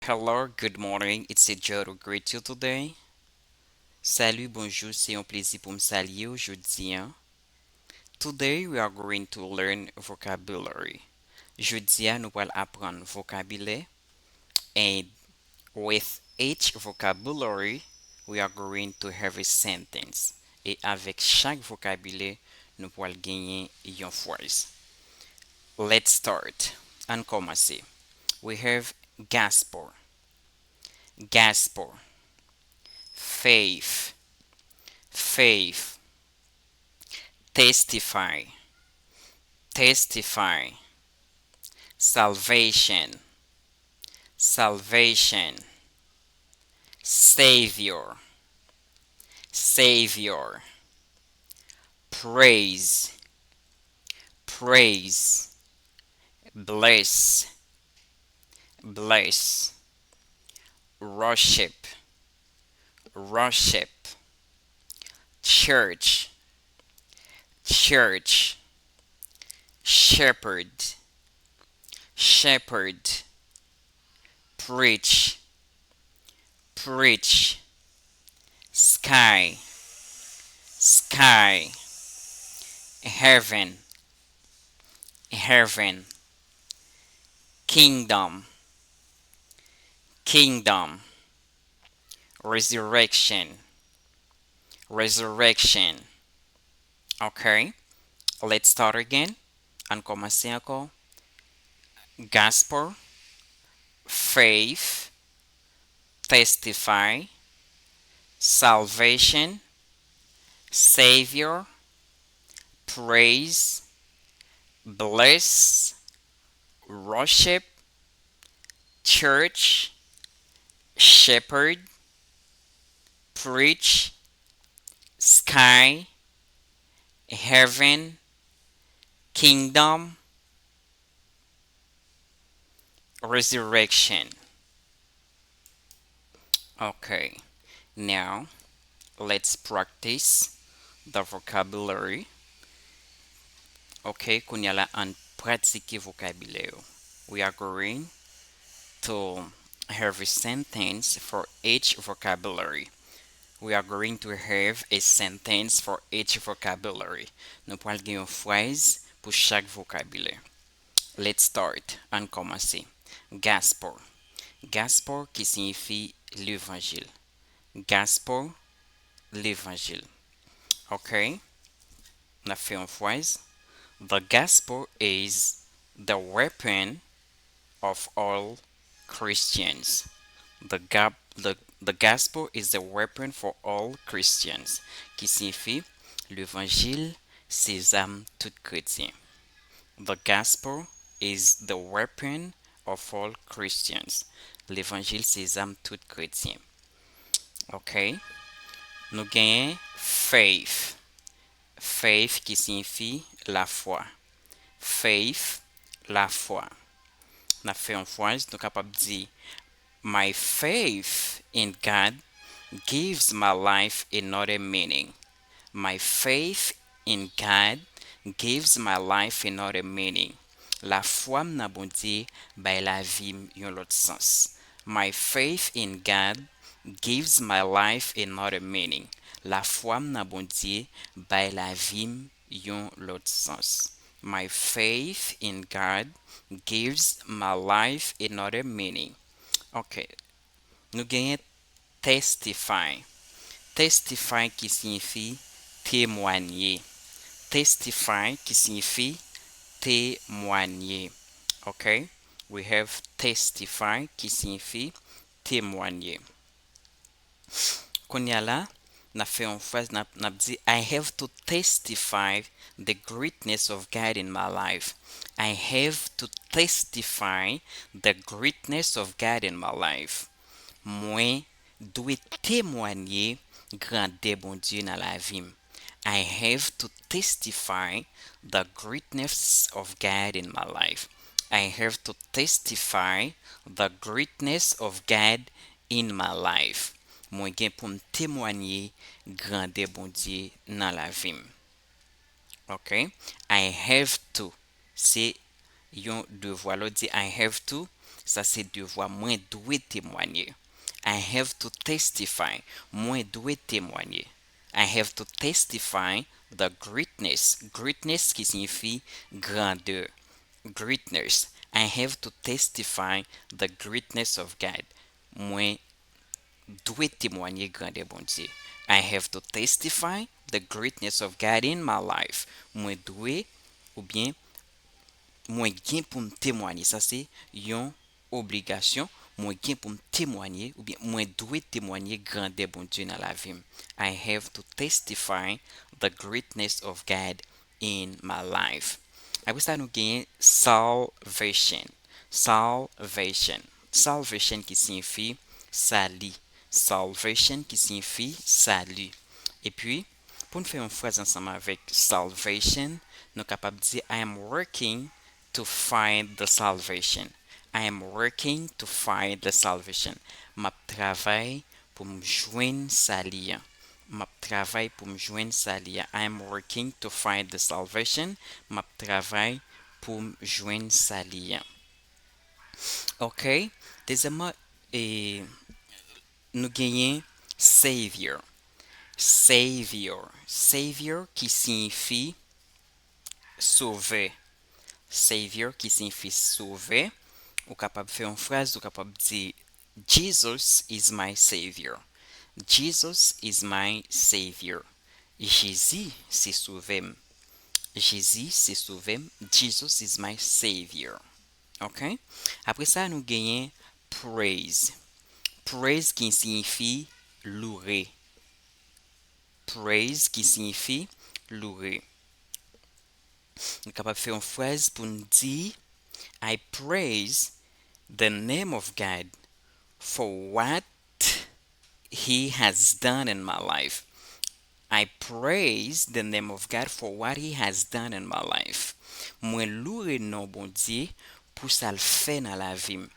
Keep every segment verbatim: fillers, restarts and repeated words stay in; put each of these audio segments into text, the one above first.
Hello, good morning. It's a joy to greet you today. Salut, bonjour, se yon plezi pou m salye w jodi a. Today we are going to learn vocabulary. Jodi a nou pral aprann vokabilè. And with each vocabulary, we are going to have a sentence. E avèk chak vokabilè, nou pral genyen yon fraz. Let's start. Ann kòmanse. We have gospel. Gospel. Faith. Faith. Testify. Testify. Salvation. Salvation. Savior. Savior. Praise. Praise. Bless. Bless. Worship. Worship. Church. Church. Shepherd. Shepherd. Preach. Preach. Sky. Sky. Heaven. Heaven. Kingdom. Kingdom. Resurrection. Resurrection. Okay. Let's start again. Ann kòmanse ankò. Gospel, faith, testify, salvation, savior, praise, bless, worship, church, shepherd, preach, sky, heaven, kingdom, resurrection. Okay, now let's practice the vocabulary. Ok, kounye a la ann pratike vokabilè yo. We are going to have a sentence for each vocabulary. We are going to have a sentence for each vocabulary. Nou pral gen yon fraz pou chak vokabilè. Let's start. Ann kòmanse. Gospel. Gospel ki siyifi levanjil. Gospel, levanjil. Ok. N ap fè yon fraz. The gospel is the weapon of all Christians. The, gap, the, the gospel is the weapon for all Christians. Ki siyifi, levanjil se zam tout kretyen. The gospel is the weapon of all Christians. Levanjil se zam tout kretyen. Ok. Nou genyen faith. Faith ki siyifi lafwa. Faith, lafwa. N ap fè yon fraz, nou kapab di, My faith in God gives my life another meaning. My faith in God gives my life another meaning. Lafwa m nan Bondye bay lavi m yon lòt sans. My faith in God gives my life another meaning. Lafwa m nan Bondye bay lavi m yon lòt sans. My faith in God gives my life another meaning. Ok. Nou genyen testify. Testify ki siyifi temwanye. Testify ki siyifi temwanye. Ok? We have testify ki siyifi temwanye. Kounye a la, n ap fè yon fraz, n ap, n ap di, I have to testify the greatness of God in my life. I have to testify the greatness of God in my life. Mwen dwe temwanye grandè Bondye nan lavi m. I have to testify the greatness of God in my life. I have to testify the greatness of God in my life. Mwen gen pou m temwanye grandè Bondye nan lavi m. Ok? I have to. Se yon devwa. Lè w di I have to, Sa se devwa. Mwen dwe temwanye. I have to testify. Mwen dwe temwanye. I have to testify the greatness. Greatness ki siyifi grandè. Greatness. I have to testify the greatness of God. Mwen dwe temwanye grandè Bondye. I have to testify the greatness of God in my life. Mwen dwe, oubyen mwen gen pou m temwanye. Sa se yon obligasyon. Mwen gen pou m temwanye, oubyen mwen dwe temwanye grandè Bondye nan lavi m. I have to testify the greatness of God in my life. Apre sa, nou genyen salvation. Salvation. Salvation ki siyifi sali. Salvation ki siyifi sali. Epi, pou n fè yon fraz ansanm avèk salvation, nou kapab di, I am working to find the salvation. I am working to find the salvation. M ap travay pou m jwenn sali an. M ap travay pou m jwenn sali an. I am working to find the salvation. M ap travay pou m jwenn sali an. Ok. Dezyèmman, e, nou genyen Savior. Savior. Savior ki siyifi sovè. Savior ki siyifi sovè. Ou kapab fè yon fraz, ou kapab di, Jesus is my Savior. Jesus is my Savior. Jezi se sovè m. Jezi se sovè m. Jesus is my Savior. Ok? Apre sa, nou genyen praise. Praise ki siyifi loure. Praise ki siyifi loure. Nou kapab fè yon fraz pou n di, I praise the name of God for what he has done in my life. I praise the name of God for what he has done in my life. Mwen loure non Bondye pou sa l fè nan lavi m.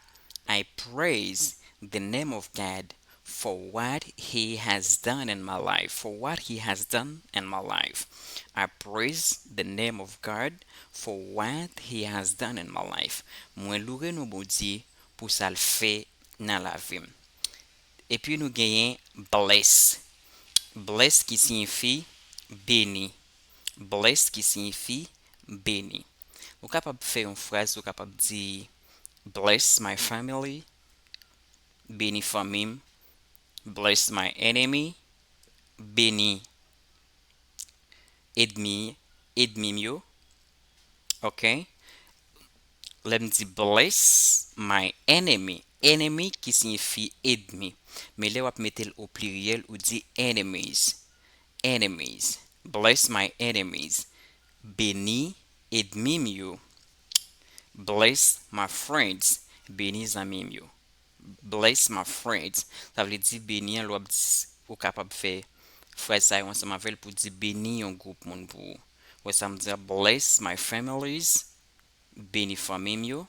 I praise the name of God for what he has done in my life. For what he has done in my life. I praise the name of God for what he has done in my life. Mwen loure non Bondye pou sa l fè nan lavi m. Epi nou genyen bless. Bless ki siyifi beni. Bless ki siyifi beni. Ou kapab fè yon fraz, ou kapab di, bless my family, beni fanmi m. Bless my enemy, beni edmi, edmi m yo. Ok? Lè m di bless my enemy, enemy ki siyifi edmi. Men lè w ap mete l o pliryèl, ou di enemies. Enemies. Bless my enemies. Beni edmi m yo. Bless my friends. Beni zanmi m yo. Bless my friends. Sa vle di beni an, lè w ap di, ou kapab fè fraz sa yo ansanm avè l pou di beni yon gwoup moun pou ou. Wè sa m di a, bless my families. Beni fanmi m yo.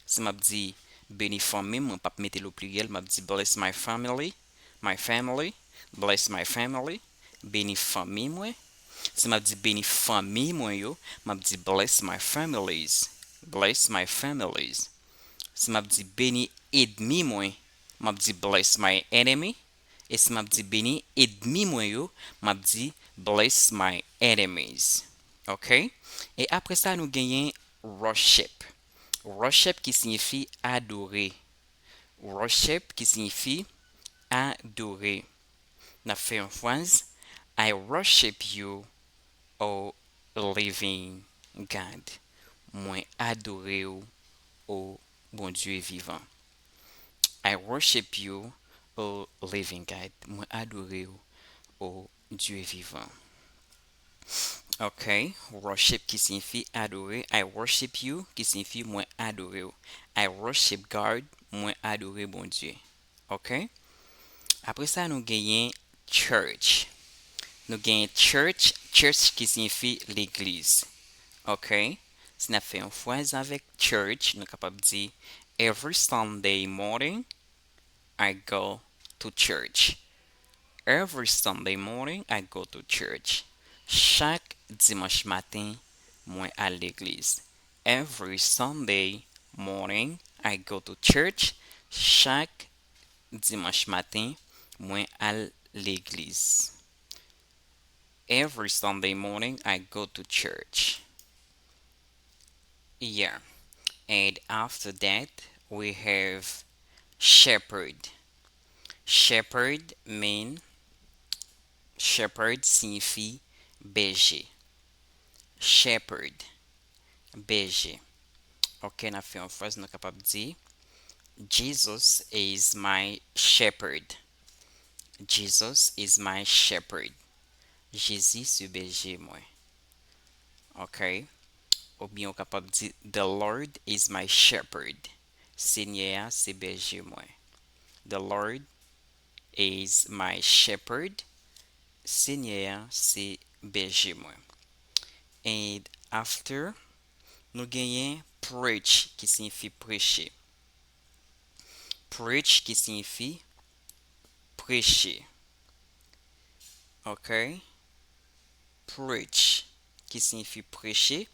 Si m ap di beni fanmi m, mwen p ap mete l o pliryèl, m ap di bless my family, my family, bless my family, beni fanmi mwen. Si m ap di beni fanmi mwen yo, m ap di bless my families, bless my families. Si m ap di beni edmi mwen, m ap di bless my enemy. E si m ap di beni edmi mwen yo, m ap di bless my enemies. Ok? E apre sa, nou genyen worship. Worship ki siyifi adore. Worship ki siyifi adore. N ap fè yon fraz. I worship you, O living God. Mwen adore w, o Bondye vivan. I worship you, O living God. Mwen adore w, o Dye vivan. Ok, worship ki siyifi adore. I worship you ki siyifi mwen adore w. I worship God, mwen adore Bondye. Ok? Apre sa, nou genyen church. Nou genyen church, church ki siyifi legliz. Ok? Si n ap fè yon fraz avèk church, nou kapab di, every Sunday morning, I go to church. Every Sunday morning, I go to church. Chak dimanch maten, mwen al legliz. Every Sunday morning, I go to church. Chak dimanch maten, mwen al legliz. Every Sunday morning, I go to church. Yeah. And after that, we have shepherd. Shepherd mean, shepherd siyifi bèje. Shepherd, bèje. Ok, n ap fè yon fraz, nou kapab di, Jesus is my shepherd. Jesus is my shepherd. Jezi se bèje mwen. Ok. Oubyen ou kapab di, The Lord is my shepherd. Senyè a se bèje mwen. The Lord is my shepherd. Senyè a se bèje mwen. And after, nou genyen preach ki siyifi preche. Preach ki siyifi preche. Ok? Preach ki siyifi preche.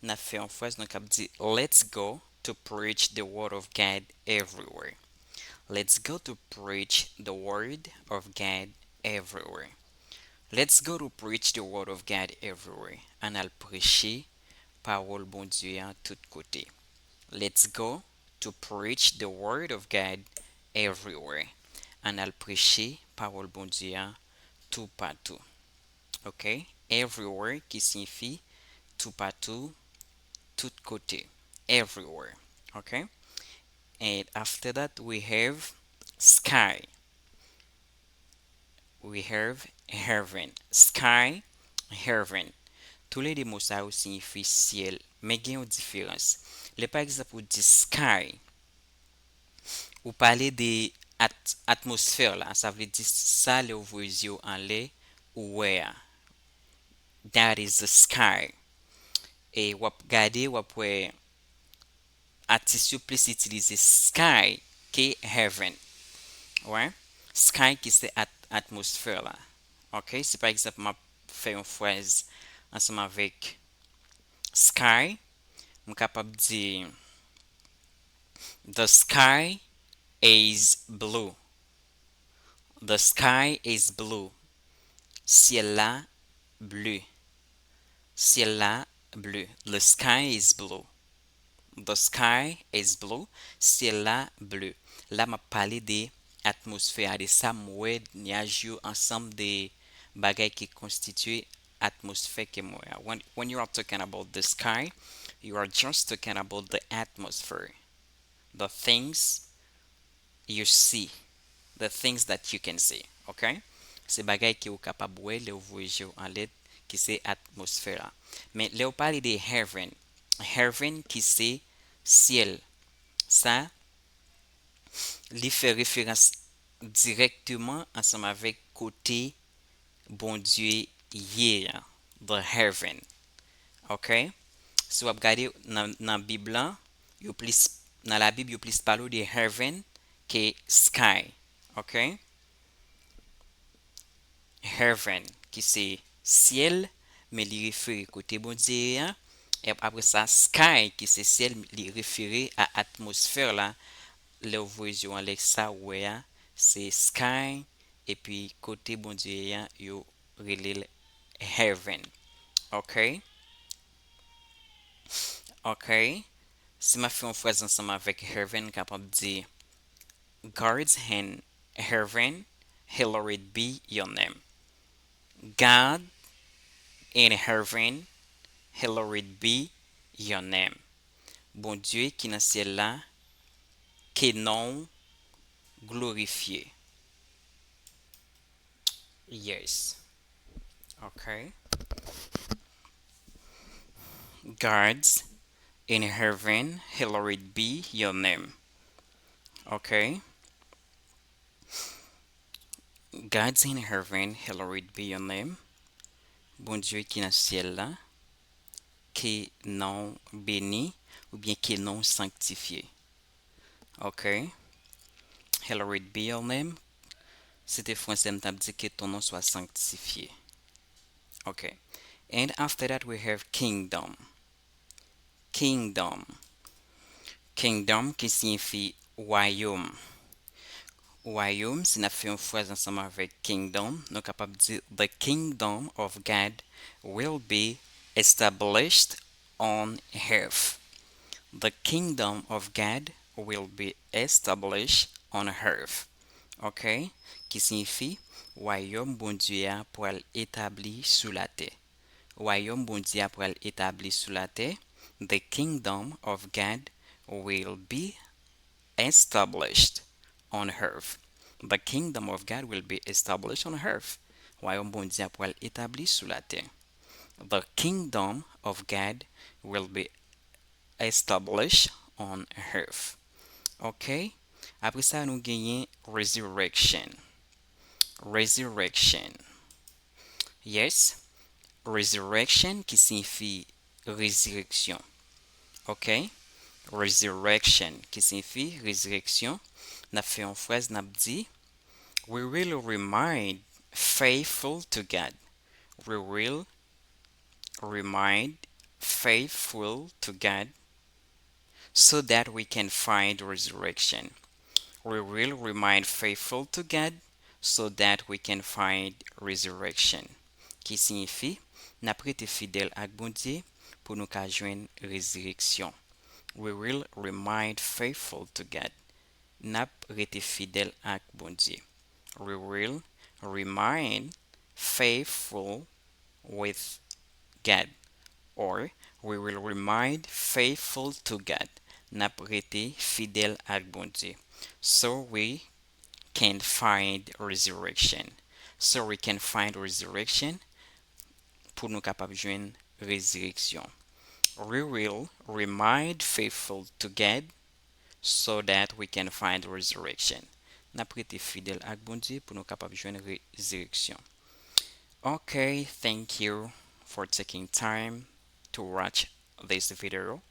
N ap fè yon fraz, nou kab di, Let's go to preach the word of God everywhere. Let's go to preach the word of God everywhere. Let's go to preach the word of God everywhere. Ann al preche pawòl Bondye a tout kote. Let's go to preach the word of God everywhere. Ann al preche pawòl Bondye a toupatou. Ok? Everywhere ki siyifi toupatou, tout kote. Everywhere. Ok? And after that, we have sky. We have heaven. Sky, heaven. Toulede mo sa yo siyifi syèl, men gen yon diferans. Lè pa egzanp ou di sky, ou pale de at-, atmosfè la, sa vle di sa lè ou voye zye w anlè, ou wè a. That is the sky. E w ap gade, w ap wè atis yo plis itilize sky ke heaven. Wè? Sky ki se at-, atmosfè la. Ok? Si pa egzanp, m ap fè yon fraz ansanm avèk sky, m kapab di, The sky is blue. The sky is blue. Syèl la ble. Syèl la ble. The sky is blue. The sky is blue. Syèl la ble. La, m ap pale de atmosfè a, de sa m wè, nyaj yo, ansanm de bagay ki konstitye atmosfè ke m wè a. When, when you are talking about the sky, you are just talking about the atmosphere, the things you see, the things that you can see, ok? Se bagay ke ou kapab wè lè ou voye je w anlè, ki se atmosfè la. Men lè ou pale de heaven, heaven ki se syèl, sa, li fè referans dirèkteman ansanm avèk kote Bondye ye a, the heaven. Ok? Si w ap gade nan, nan Bib lan, yo plis, nan Labib, yo plis pale w de heaven ke sky. Ok? Heaven, ki se syèl, men li refere kote Bondye ye a. E apre sa, sky, ki se syèl, li refere a atmosfè la. Lè w voye zye w anlè sa, w wè a, se sky, epi kote Bondye ye a, yo rele l heaven. Ok? Ok? Si m ap fè yon fraz ansanm avèk heaven, m kapab di, God's in heaven, hallowed be your name. God in heaven, hallowed be your name. Bondye ki nan syèl la, ke non w glorifye. Yes. Ok. God's in heaven, hallowed be your name. Ok. God's in heaven, hallowed be your name. Bondye ki nan syèl la, ke non w beni, oubyen ke non w sanktifye. Ok. Hallowed be your name. Si te franse, m t ap di que ton nom soit sanctifié. Ok. And after that, we have kingdom. Kingdom. Kingdom ki siyifi wayòm. Wayòm, si n ap fè yon fraz ansanm avèk kingdom, nou kapab di, "The kingdom of God will be established on earth." The kingdom of God will be established on earth. Ok? Ki siyifi, "Wayòm Bondye a pral etabli sou latè." Wayòm Bondye a pral etabli sou latè. The kingdom of God will be established on earth. The kingdom of God will be established on earth. Wayòm Bondye a pral etabli sou latè. The kingdom of God will be established on earth. Ok? Apre sa, nou genyen resurrection. Resurrection. Yes. Resurrection ki siyifi rezireksyon. Ok? Resurrection ki siyifi rezireksyon. N ap fè yon fraz, n ap di, "We will remain faithful to God." We will remain faithful to God so that we can find resurrection. We will remain faithful to God so that we can find resurrection. Ki siyifi, n ap rete fidèl ak Bondye pou nou ka jwenn rezireksyon. We will remain faithful to God. N ap rete fidèl ak Bondye. We will remain faithful with God. Or, we will remain faithful to God. N ap rete fidèl ak Bondye. So we can find resurrection. So we can find resurrection. Pou nou kapab jwenn rezireksyon. We will remain faithful to God so that we can find resurrection. N ap rete fidèl ak Bondye pou nou kapab jwenn rezireksyon. Ok, thank you for taking time to watch this video.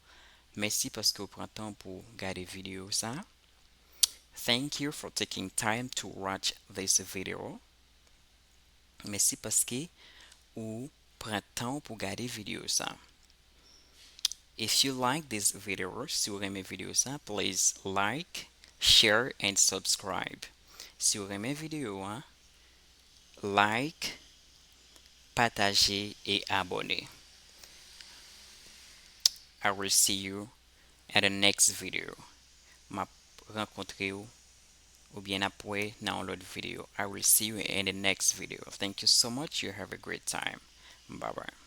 Mèsi paske w pran tan pou gade videyo sa. Thank you for taking time to watch this video. Mèsi paske ou pran tan pou gade videyo sa. If you like this video, si w renmen videyo sa, please like, share and subscribe. Si w renmen videyo a, like, pataje e abòne. I will see you at the next video. M ap rankontre w oubyen n ap wè nan yon lòt videyo. I will see you in the next video. Thank you so much. You have a great time. Bye bye.